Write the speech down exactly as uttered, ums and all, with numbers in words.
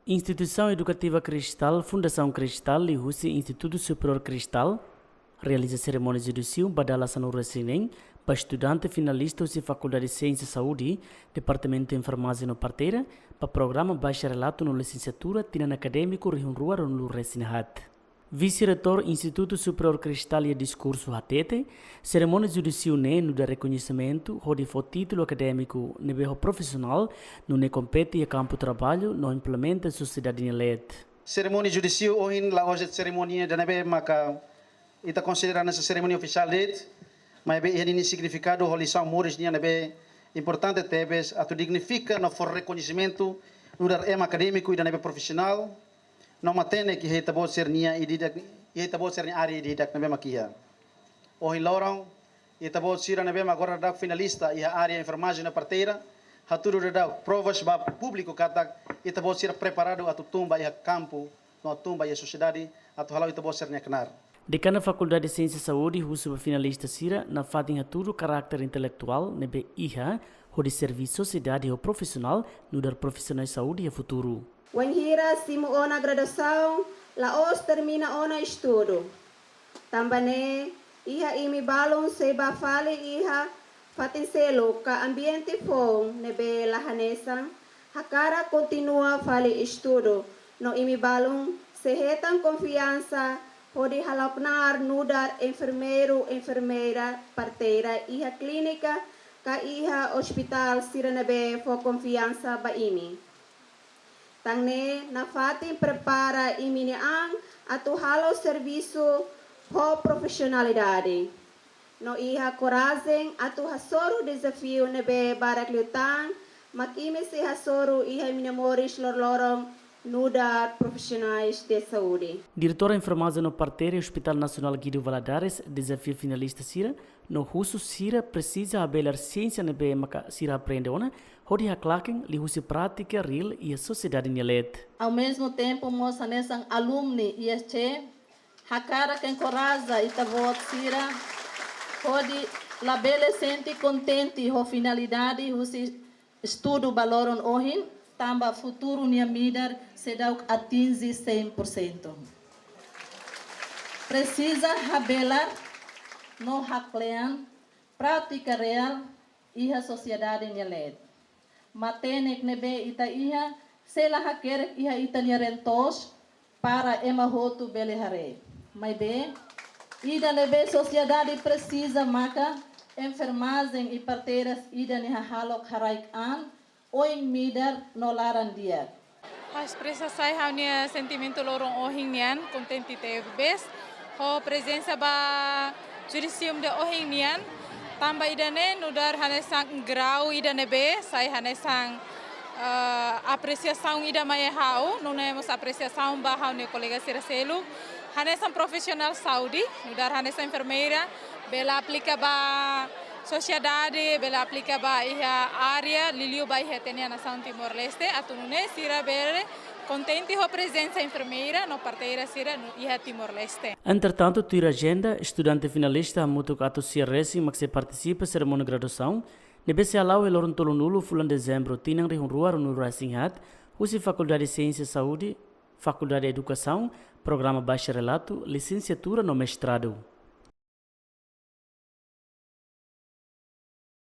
Instituisaun Edukativa Cristal, Fundasaun Cristal, liuhusi Institutu Superiór Cristal, realiza serimónia judisiu ba dala sanulu-resin-neen ba estudante finalista husi Fakuldade Siénsia Saúde, Departamentu Enfermajén no Parteira, ba programa bacharelatu no lisensiatura tinan akadémiku rihun rua ruanulu-resin-haat. Vise-Reitór Institutu Superiór Cristal iha diskursu hatete, serimónia judisiu ne'e nu'udar rekoñesimentu hodi fó títulu akadémiku ne'ebé ho profisionál nune'e kompete iha kampu traballu no implementa sosiedade nia leet. Serimónia judisiu ohin la'ós de'it serimónia ida ne'ebé maka ita konsidera hanesan serimónia ofisiál de'it, maibé iha ninia signifikadu ho lisaun moris nian ne'ebé importante tebes atu dignifika no fó rekoñesimentu nu'udar ema akadémiku ida ne'ebé profisionál, no matenek iha ita-boot sira-nia ida-idak, iha ita-boot sira-nia área ida-idak ne'ebé mak iha. Ohin loron, ita-boot sira ne'ebé mak agora daudaun finalista iha área enfermajén no parteira, hatudu daudaun provas ba públiku katak ita-boot sira preparadu atu tun ba iha kampu, no tun ba iha sosiedade, atu hala'o ita-boot sira-nia knaar. Dekana Fakuldade Siénsia Saúde husu ba finalista sira nafatin hatudu karakter intelektuál ne'ebé iha hodi serví sosiedade ho profisionál nu'udar profisionál saúde iha futuru. Wainhira simu ona graduasaun, la'ós termina ona estudu. Tanba ne'e, iha imi balun sei bá fali iha fatin seluk ka ambiente foun ne'ebé la hanesan, hakarak kontinua fali estudu, no imi balun sei hetan konfiansa hodi hala'o knaar nu'udar enfermeiru, enfermeira, parteira iha klínika ka iha ospitál sira ne'ebé fó konfiansa ba imi. Tan ne'e nafatin prepara imi-nia an atu halo servisu ho profisionalidade. No iha korajen atu hasoru dezafiu ne'ebé barak liután, mak imi sei hasoru iha imi-nia moris loroloron nu'udar profisionais de saúde. Diretora Enfermajén no Parteira Hospital Nasionál Guido Valadares dezafia finalista sira, no husu sira presiza habelar siénsia ne'ebé maka sira aprende ona, hodi haklaken liuhusi prátika reál iha sosiedade nia leet. Ao mesmo tempo, mós hanesan alumni I S C, hakarak enkoraja ita-boot sira hodi labele sente kontente ho finalidade husi estudu ba loron ohin, tanba futuru nia midar seidauk atinje cem por cento. Presiza habelar no haklean prátika reál iha sosiedade nia leet. Matenek ne'ebé ita iha, sei la hakerek iha ita-nia reen-toos para ema hotu bele haree. Maibé, ida ne'ebé sosiedade presiza maka enfermajén i parteiras ida ne'e hahalok haraik an, oin midar no laran di'ak. Ha'u espresa sai ha'u-nia sentimentu loron ohin nian, kontente tebes ho prezensa ba judisium de ohin nian, tanba ida-ne'e nu'udar hanesan grau ida ne'ebé sai hanesan, eh, apresiasaun ida mai ha'u, nune'e mós apresiasaun ba ha'u-nia kolega sira seluk, hanesan profisionál saúde, nu'udar hanesan enfermeira, bele aplika ba sosiedade, bele aplika ba iha área, liuliu ba iha ita-nia nasaun Timor-Leste, atu nune'e sira bele kontente ho prezensa enfermeira no parteira sira no iha Timor-Leste. Entretantu, tuir ajenda, estudante finalista hamutuk atus sia resin mak sei partisipa serimónia graduasaun, ne'ebé sei hala'o iha loron tolunulu fulan Dezembru, tinan rihun rua ruanulu-resin-haat, husi Fakuldade Siénsia Saúde, Fakuldade Edukasaun, programa bacharelatu, lisensiatura no mestradu.